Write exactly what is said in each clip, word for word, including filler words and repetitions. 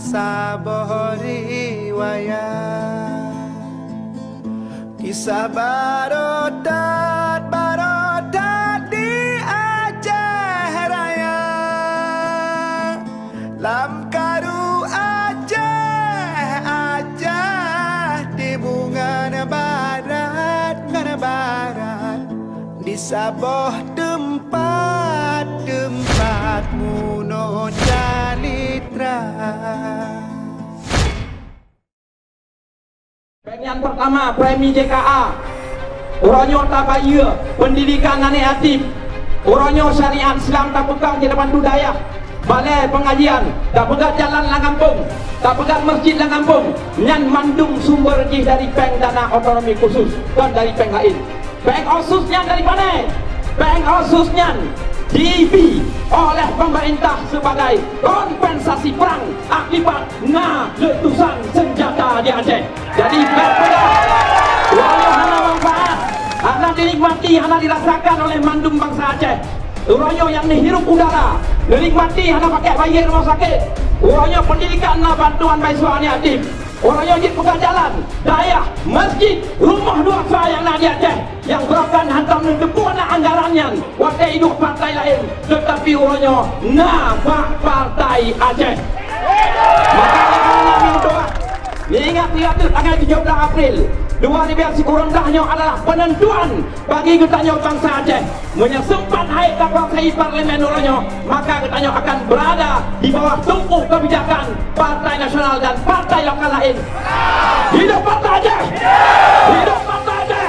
Saboh riwayat, kisah baroe that, baroe that di Aceh Raya. Lam karu Aceh, Aceh timbungan barat ngon barat. Di saboh teumpat, teumpat munoe calitra. Péng nyang peurtama, premi J K A. Uroe nyoe tabayeue peundidikan aneuk yatim. Uroe nyoe syariat Islam tapeugah di bantu dayah. Balai pengajian, tapeugah jalan lam gampông, tapeugah masjid lam gampông. Nyan mandum sumber jih dari péng dana otonomi khusus, kon dari péng laén. Péng otsus nyan dari pané? Péng otsus nyan jibi oleh pemerintah sebagai kompensasi perang akibat na letusan senjata di Aceh. Jadi, bèk peugah uroe nyoe hana manfaat, hana dinikmati, hana dirasakan oleh mandum bansa Aceh. Uroe nyoe nyang neuhirup udara, neunikmati, hana pakai bayar rumah sakit. Uroe nyoe pendidikan na bantuan bak siswa aneuk yatim. Uroe nyoe jeuet peugah jalan, dayah, masjid, rumoh duafa nyang na di Aceh, nyang bahkan hantom neuteupeue na anggaran nyan watèe iduek partai laén, teutapi uroe nyoe na bak partai Aceh. Maka lé kareuna nyoe, neuingat, neuingat teuh tanggai tujoh blah April dua ribèe sikureueng blah nyoe adalah peunentuan bagi geutanyoe bansa Aceh. Meunyoe seumpat hai kakuasai parlemen uroe nyoe, maka geutanyoe akan beurada di bawah tumpôk keubijakan partai nasional dan partai lokal laén. Hidup partai Aceh! Hidup partai Aceh!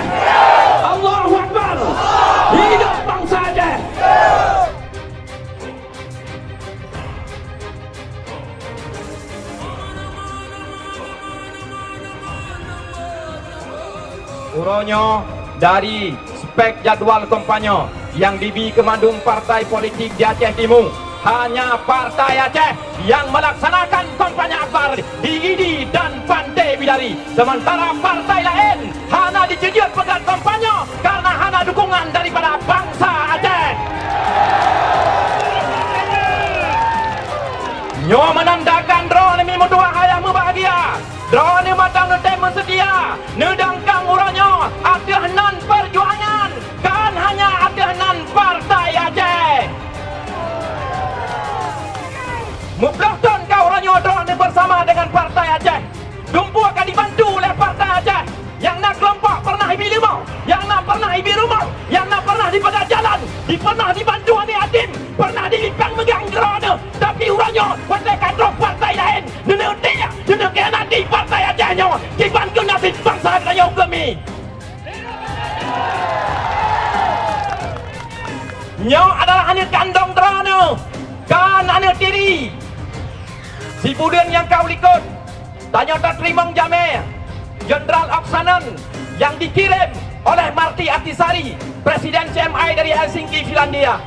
Allahu Akbar! Hidup bansa Aceh! Uroe nyoe, dari spek jadwal kampanye nyang dibi keu mandum partai politik di Aceh Timu, hanya Partai Aceh nyang melaksanakan kampanye akbar di Idi dan Pantai Bidari, sementara partai laén hana jiceujeuet peugah kampanye karena hana dukungan daripada bansa Aceh. Nyoe meunandakan droeneuh mi meutuwah ayah mubahgia. Droeneuh mantong neutem meuseutia neudangkang uroe nyoe ateueh nan peujuangan, kon hanya ateueh nan Partai Aceh. Meuploh thon ka uroe nyoe droeneuh bersama dengan Partai Aceh. Tumpôk ka dibantu lé Partai Aceh. Nyang na keulompok pernah ibi leumô, nyang na pernah ibi rumoh, nyang na pernah dipeugah jalan, di pernah dibantu aneuk yatim, pernah dilipang meugang droeneuh. Tapi uroe nyoe, watèe ka troh partai laén, neuneuk tiek, neuneuk khianati partai Aceh nyoe, kiban keu nasib bansa geutanyoe keu mi. Nyoe adalah aneuk kandông droeneuh, kon aneuk tiri. Sibuleuen nyang ka u likôt, tanyoe tateurimong jamé Jenderal Oksanen nyang dikirém oleh Martti Ahtisaari, Presiden C M I dari Helsinki, Finlandia.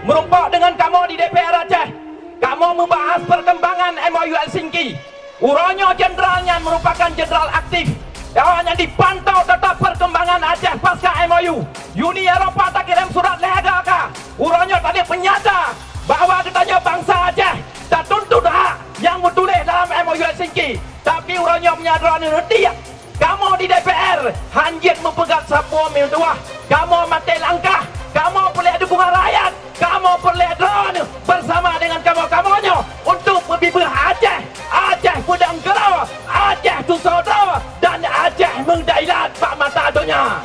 Meurumpok deungon kamoe di D P R Aceh, kamoe meubahas peurkembangan M O U Helsinki. Uroe nyoe jenderal nyan meurupakan jenderal aktif. Awak nyan dipantau teutap peurkembangan Aceh pasca M O U. Uni Eropa takirém surat lé H K. Uroe nyoe tadi peunyata bahwa geutanyoe bansa Aceh tatuntut hak nyang meutuléh dalam M O U Helsinki. Tapi uroe nyoe meunyoe droeneuh neutiek, kamoe di D P R hanjeuet meupeugah sapeue meutuwah. Kamoe maté langkah, kamoe peureulèe dukungan rakyat, kamoe peureulèe droeneuh bersama dengan kamoe-kamoe nyoe untuk meubibeuh Aceh, Aceh peudong keudroe, Aceh tusoe droe, dan Aceh meudailat bak mata donya.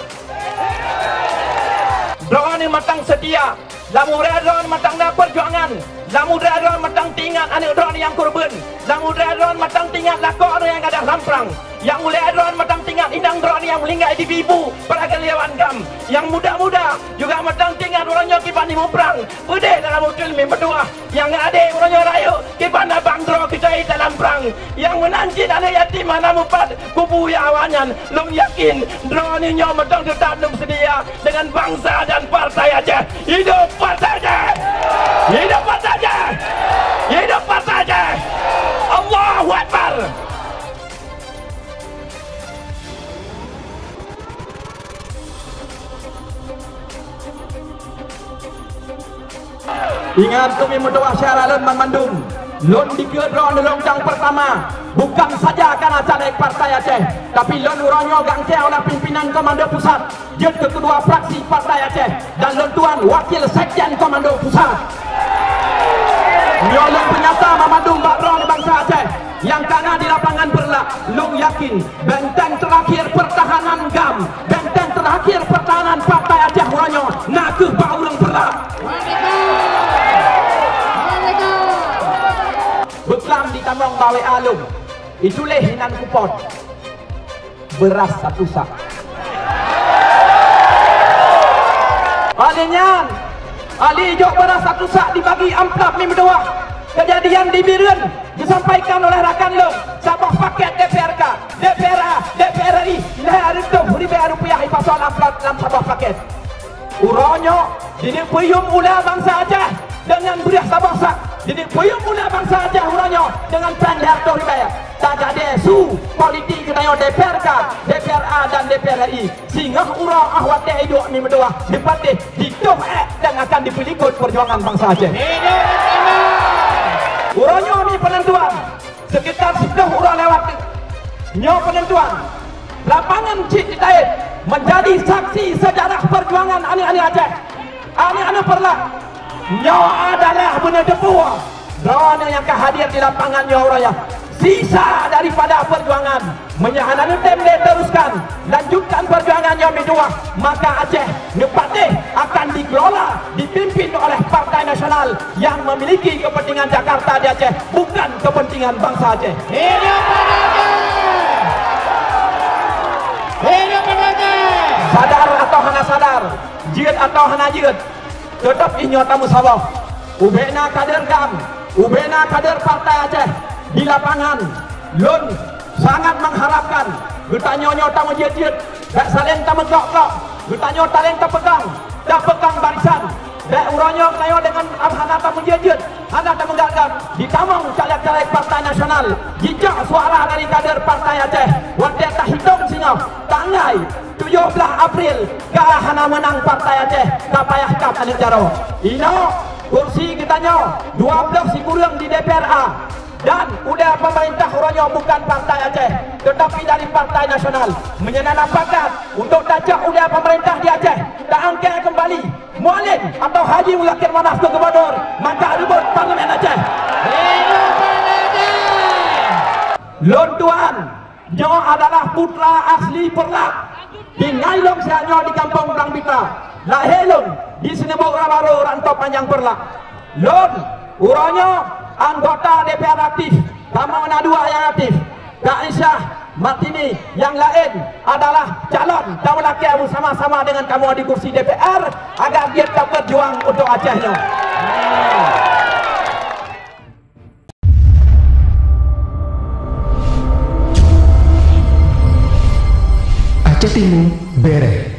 Droeneuh mantong seutia. Lam udeb droeneuh mantong na peurjuangan. Lam udeb droeneuh mantong teuingat aneuk droeneuh nyang keureubeuen. Lam udeb droeneuh mantong teuingat lakoe droeneuh nyang gadôh lam prang. Lam udeb droeneuh mantong teuingat inong droeneuh nyang meuninggai di ibu-ibu, peuragam lewat GAM. Nyang muda-muda juga mantong teuingat uroe nyoe kiban di muprang. Peudeh dalam uteuen mi meutuwah. Nyang adé uroe nyoe rayeuk, kiban abang droe geucai dalam prang. Nyang meunan cit aneuk yatim hana mupat kubu awaknyan. Lôn yakin, droeneuh nyoe mantong teutap lôn seutia dengan bansa dan partai Aceh. Hidup partai Aceh! Hidup partai Aceh! Hidup partai Aceh! Allahu Akbar! Ingat keumieng meutuwah syedara lôn banmandum. Lôn dikeue droeneuh lôn nyang peurtama, bukan saja karena caleg Partai Aceh, tapi lôn uroe nyoe geuangkat oleh pimpinan Komando Pusat jeuet keu keudua fraksi Partai Aceh, dan lôn tuan wakil sekjen Komando Pusat. Nyoe lôn peunyata mandum bak droeneuh bansa Aceh nyang ka na di lapangan Peureulak, lôn yakin benteng terakhir pertahanan GAM, benteng terakhir pertahanan Partai Aceh uroe nyoe na kheueh bak ureuëng Peureulak. Beuklam ditamong bak W A lôn, ituléh inan kupon. Beras satu sak. Ahli nyan, ahli ijok beras satu sak dibagi amplop mi meutuwah. Kejadian di Bireuen disampaikan oleh rakan lôn, saboh paket D P R K, D P R A, D P R R I, lhèe reutôh ribèe rupiah ipasoe amplop lam saboh paket. Uroe nyoe, dineuk peuyuem ula bansa Aceh deungon beureuh saboh sak. Dineuk peuyuem ula bansa Aceh uroe nyoe deungon péng lhèe reutôh ribèe. Tagadée su politik geutanyoe D P R K, D P R A dan D P R R I. Singoh uroe ah watée iduek mi meutuwah dipatéh, ditoh ék dan akan dipeulikot peujuangan bansa Aceh. Uroe nyoe mi peunentuan. Sekitar siplôh uroe lewat nyoe peunentuan, lapangan cit jitaéb menjadi saksi sejarah perjuangan aneuk-aneuk Aceh. Aneuk-aneuk Peureulak, nyoe adalah beuneuteupeu droeneuh nyang ka hadir di lapangan nyoe uroe nyoe. Sisa daripada perjuangan, meunyoe hana neutem diteruskan, lanjutkan perjuangan nyoe mi dua, maka Aceh neupatéh akan dikelola, dipimpin oleh Partai Nasional yang memiliki kepentingan Jakarta di Aceh, bukan kepentingan bangsa Aceh. Hidup Partai Aceh! Hidup Partai Aceh! Sadar atau hana sadar, jeuet atau hana jeuet, teutap inyoe tameusaboh. Ubena kader GAM, ubena kader Partai Aceh di lapangan, lôn sangat mengharapkan geutanyoe nyoe tameujeuet-jeuet, bék saléng tameugok-gok, geutanyoe saléng tapeugong, tapeugong barisan. Bék uroe nyoe geutanyoe deungon hana tameujeuet-jeuet, hana tameugok-gok, jitamong caleg-caleg Partai Nasional, jicok suara dari kader Partai Aceh. Watée tahitong singoh, tanggai tujoh blaih April, ka hana meunang Partai Aceh, ka payah that aneuk jaroe. Inoe, kursi geutanyoe dua blaih sikureueng di D P R A. Dan udeb pemerintah uroe nyoe bukan Partai Aceh, tetapi dari Partai Nasional. Meunyoe na pakat untuk tacok udeb pemerintah di Aceh, taangkat kembali Mualem atau Haji Muzakir Manaf keu gubernur, maka reubot Parlemen Aceh. Hidup Partai Aceh! Lôn tuan, nyoe adalah putra asli Peureulak. Tinggai lôn siat nyoe di Kampung Blang Bita. Lahé lôn di Sineubok Rambaro, Rantau Panjang Peureulak. Lôn uroe nyoe anggota D P R aktif, kamoe na dua nyang aktif. Kak Aisyah Martini, nyang laén adalah calon. Kamoe lakée beusama-sama deungon kamoe di kursi D P R agar jeuet tapeujuang untuk Aceh nyoe. Aceh Timu bereh.